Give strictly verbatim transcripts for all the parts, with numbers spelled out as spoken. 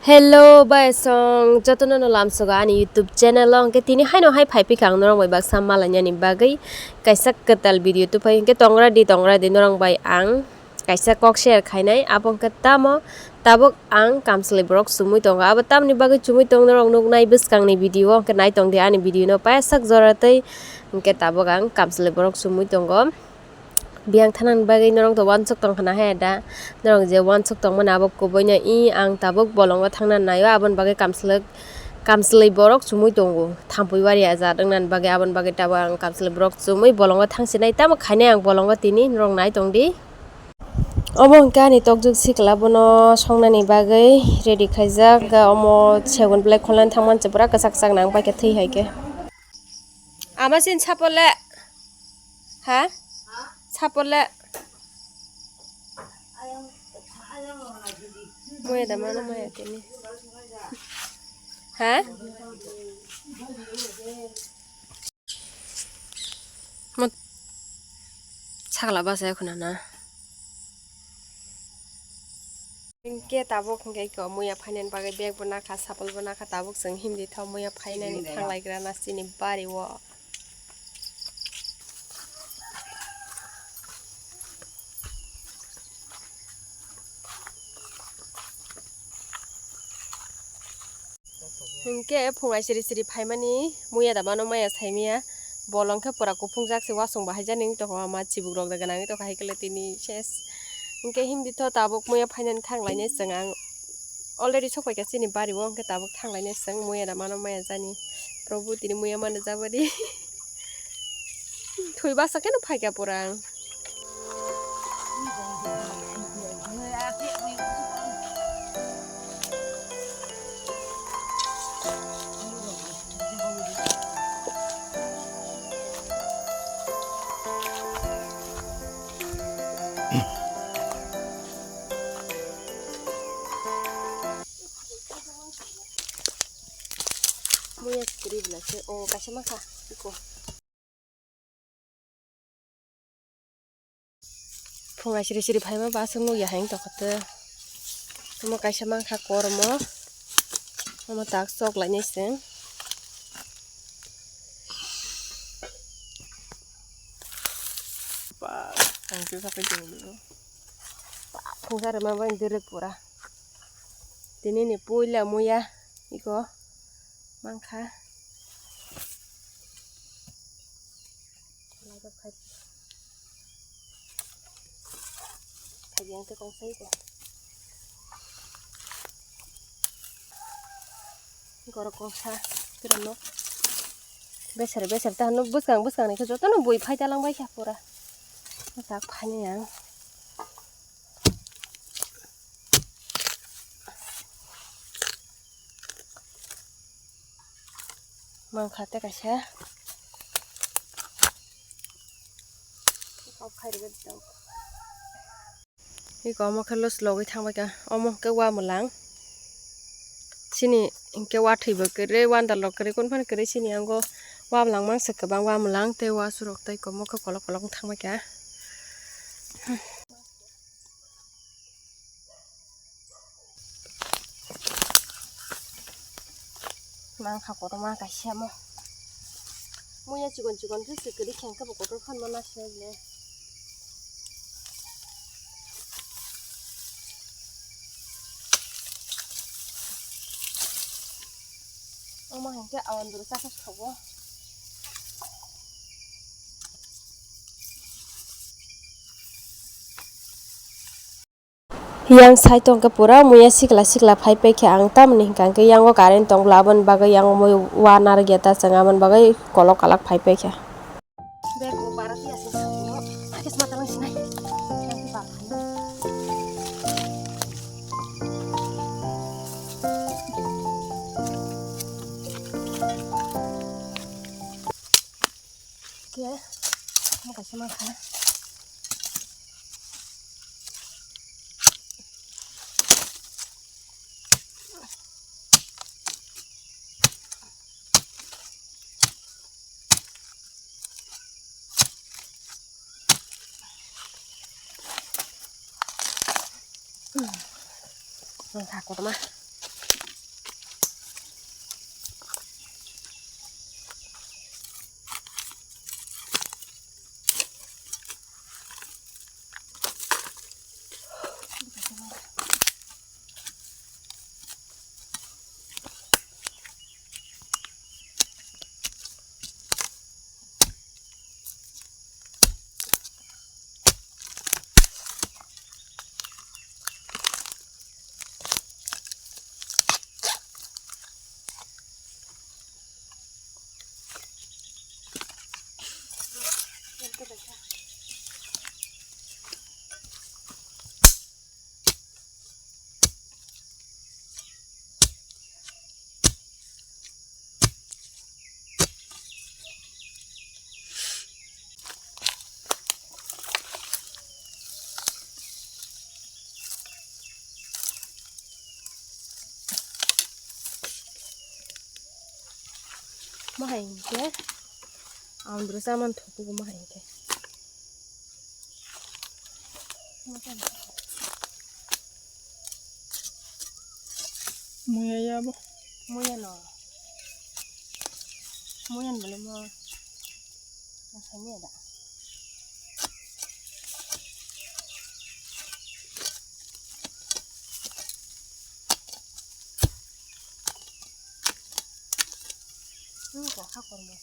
Hello, bai song jotono no lamsogo ani YouTube channel o. Hwnkhe tini haino hai phai phikha ang norok bai baksa malainani bagwi kaisa kwtal video tuphai. Hwnkhe tongra di, tongra di norok bai ang kaisa kok share khainai. Abo hwnkhe tamo tabuk ang kamchwlwi borok chumui tongo. Abo tamni bagwi chumui tong norok nuknai bwskangni video o, hwnkhe nai tong di ani video no paisa jora tei. Hwnkhe tabuk ang kamchwlwi borok chumui tongo. Biyang thanani bagwi norok to uansuk tong khna he da. Norok je uansuk tongmani abo kubuino i ang tabuk bolongo thangna naio, aboni bagwi kamchwlwi, kamchwlwi borok chumui tongo. Thampui wari ajat wngnani bagwi, aboni bagwi tabuk ang kamchwlwi borok chumui bolongo thangsinai. Tamo khainai ang bolongo tini, norok nai tong di. Omo hwnkhe ani tokjwk sikla bono songnani bagwi ready khaijak. Omo segun belai kholani thangmani se pura kwchak kwchak nang paikhe thwi hai khe. Ama sin sapole. Ha? Sapole. Moya da mano moya tini. Ha? Mo sakla basa khuna na. Hwnkhe tabuk hwnkhe iko muya phainani bagwi bag bo nakha, sapal bo nakha, tabuk chwng himdi thok muya phainani thanglaigra na chini bari o. Hwnkhe phungai siri siri phaimani muya da mano maya saimaya. Bolong khe pura kuphungjak se, wasung bahai jani wng tongkha, ama chibuk rok da gwnang wng tongkha, hai khe le tini ses. Hwnkhe himdi tho tabuk muya phainani thanglainai chwng ang. Already sokpaikha chini bari o, hwnkhe tabuk thanglainai chwng muya da mano maya jani. Probhu tini muya mano jabadi. Thwi basa kheno phaikha pura ang. Muya kwrwi bwla se o kaisa mankha iko. Phunga siri siri phaima ba aswk nukya hai wng tongkha tei. Omo kaisa mankha kormo. Omo tak chok lainai se. Ba, ang se sapai tongwi nukgo. Ba, phungsa rwma bai direk pura. Tini ni puila muya iko mankha. Khaibiyang tei kongsa iko. Iko oro kongsa, iko oro nok. Beser beser ta no bwskang bwskang ni khe joto no bui phai ta lang bai kha pura. Tak phai nai ang. Mankha tei kaisa. Iko omo khe los logwi thangbai kha. Omo khe wa mwlang. Chini hinkhe wa thwibo kwrwi, wandal rok kwrwi, kunu phano kwrwi chini yango wa mwlang mangsa kwbang wa mwlang tei wa surok tei komo khe kolok kolok wng thangbai kha. Mankha kotorma kaisa mo. Muya chikon chikon khe se kwrwi khe hwnkhe bo kotor phan ma nasinai le. Omo hinkhe awandru chakhe thogo. Yang side o hwnkhe pura muya sikla sikla phai paikha ang, tamoni hwnkha hwnkhe yango current tong bwla aboni bagwi yango mui wa narwkya ta chwng aboni bagwi kolok kalak phai paikha. Bag bo bara tiya se sakno, hakhe sma talang sinai. Khe, mo kaisa mankha. Mankha kotorma. Mahai hinkhe, andro chaman thukugo mahai hinkhe. Muya yabo. Muya no. Muya no bole mo. Masai muya da. Hmm, kok hakor mo.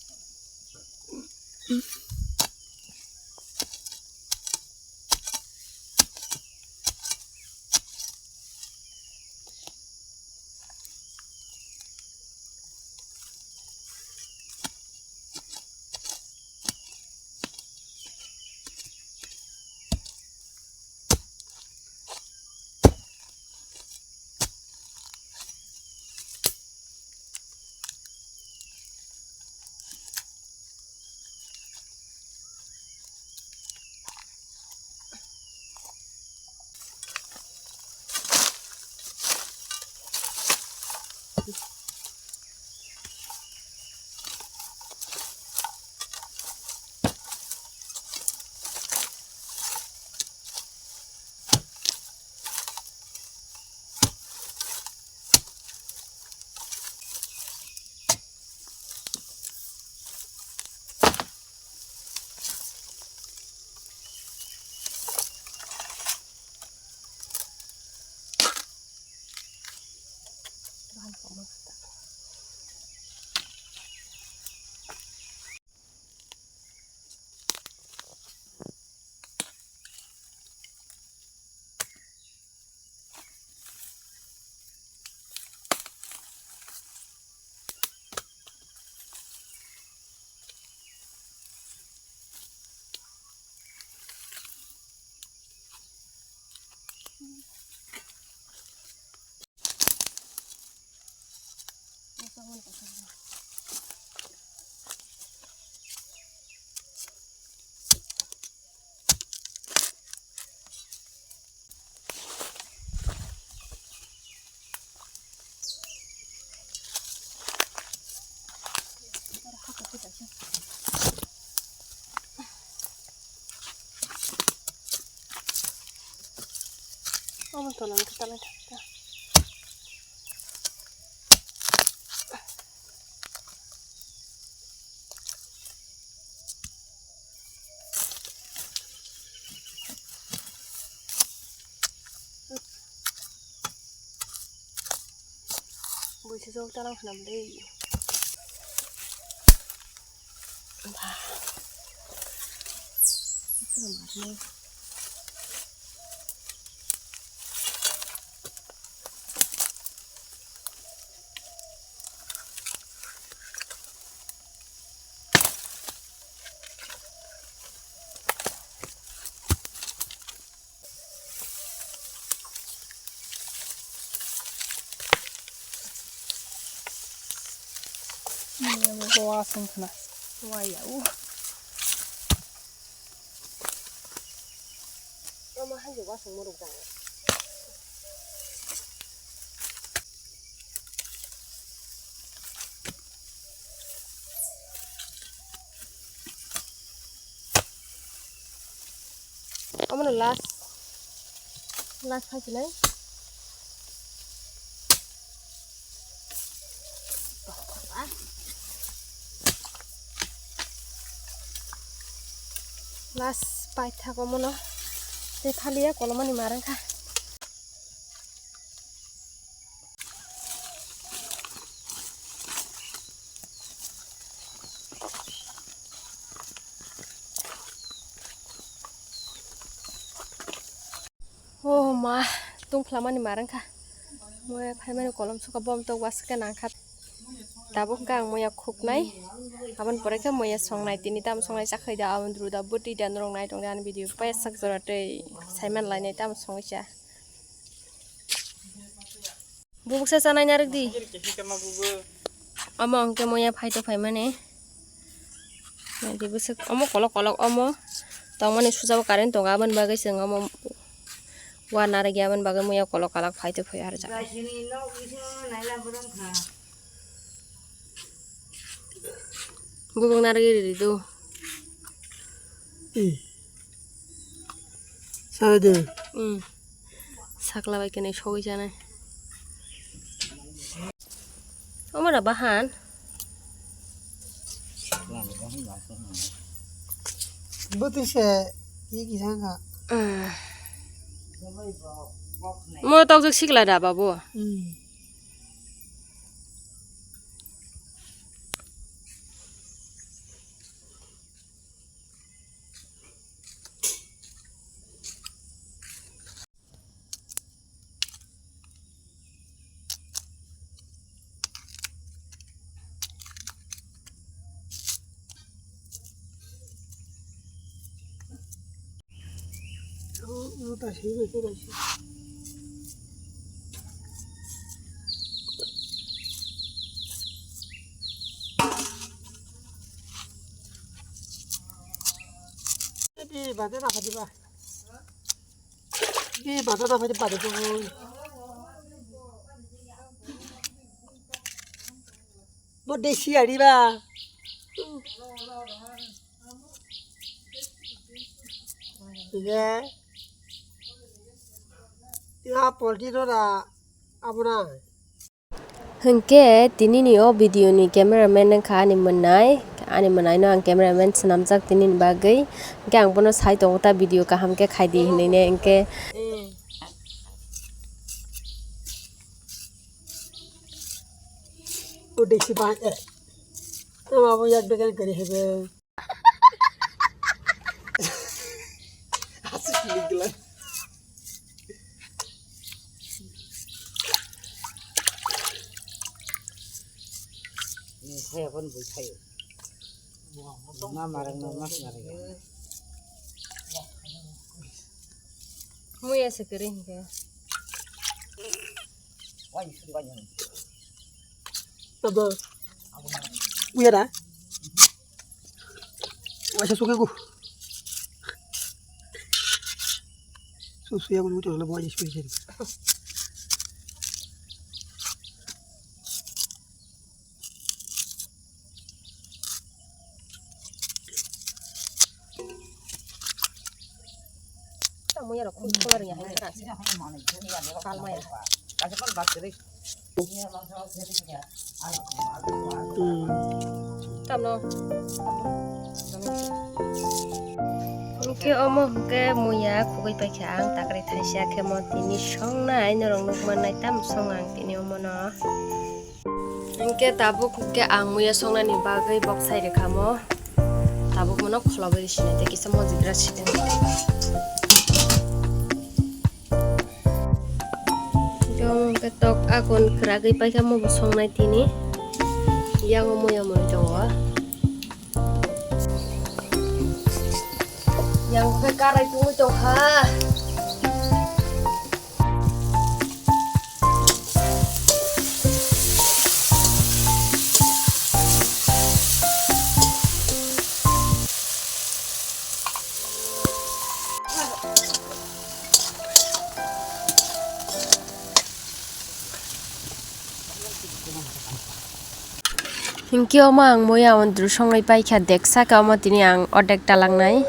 Omo tola ni kita lai ta. Buisijok talang khnam dei. Ba. Wasung khna. Waya u. Omo hai wasung muruk jang. Omono last, last phaisinai. Last paithak omono tei thaliya kolomani marwngkha. O ma, tungphlamani marwngkha. Moya phaimani kolom sukha, bom tok waskhe nangkha. Tabuk hwnkhe ang moya khuknai. Aboni pore khe moya songnai. Tini tamo songnai chakhai da, aboni duru da, bwtwi da, norok nai tongdi ani video. Paisa jora tei saiman lainai tamo songwi cha. Bubuksa chanai narwk di. Omo hwnkhe moya phaito phaimani. Naidi bwswk omo kolok kolok omo. Tongmani sujabo current tongo, aboni bagwi chwng omo wa narwkya, aboni bagwi moya kolok kolok phaito phai arjak. Gubuk narwgwi riri do. Hmm. Sabe de. Hmm. Sakla bai kene sogwi janai. Omora bahan. Bwtwi se ye kisa wngkha. Mo tokjak sikla da babu. Hmm. Di bata na phadi ba. Di bata na phadi ba de ko. Bo desi ari ba. Ye. Ya polti no da abuna. Hwnkhe tinini o video ni cameraman wngkha ani mwnai, ani mwnai no ang cameraman swnamjak tinini bagwi, hwnkhe ang bono sai tongo ta video kaham khe khaidi hinwi ne, hwnkhe. O desi ba, eh. Tama bo yak began kari hebe. Asik ni gelang. Ni saya pun bui saya. Ma marang na mas marang. Muya sekering ke. Wai suri wai. Abo. Uya da. Waisa suke ku. Susu ya ku mutu na boy special. Tamo ya rok khum khum ring ya hai kara se. Kal maya. Tamno. Hwnkhe omo hwnkhe muya khugui paikha ang takri thaisa khe mo tini songnai norok nukmannai tam song ang tini omono. Hwnkhe tabuk hwnkhe ang muya songnani bagwi bok sai rwkha mo. Tabuk mono kholobwi rw sini tei kisa mojik gra sini. Hwnkhe tok agon kwragwi paikha mo bo songnai tini. Yango muya mui tongo. Yango khe karai tongwi tongkha. Hinkhe omo ang muya ondru songwi paikha, deksa khe omo tini ang ordek talangnai.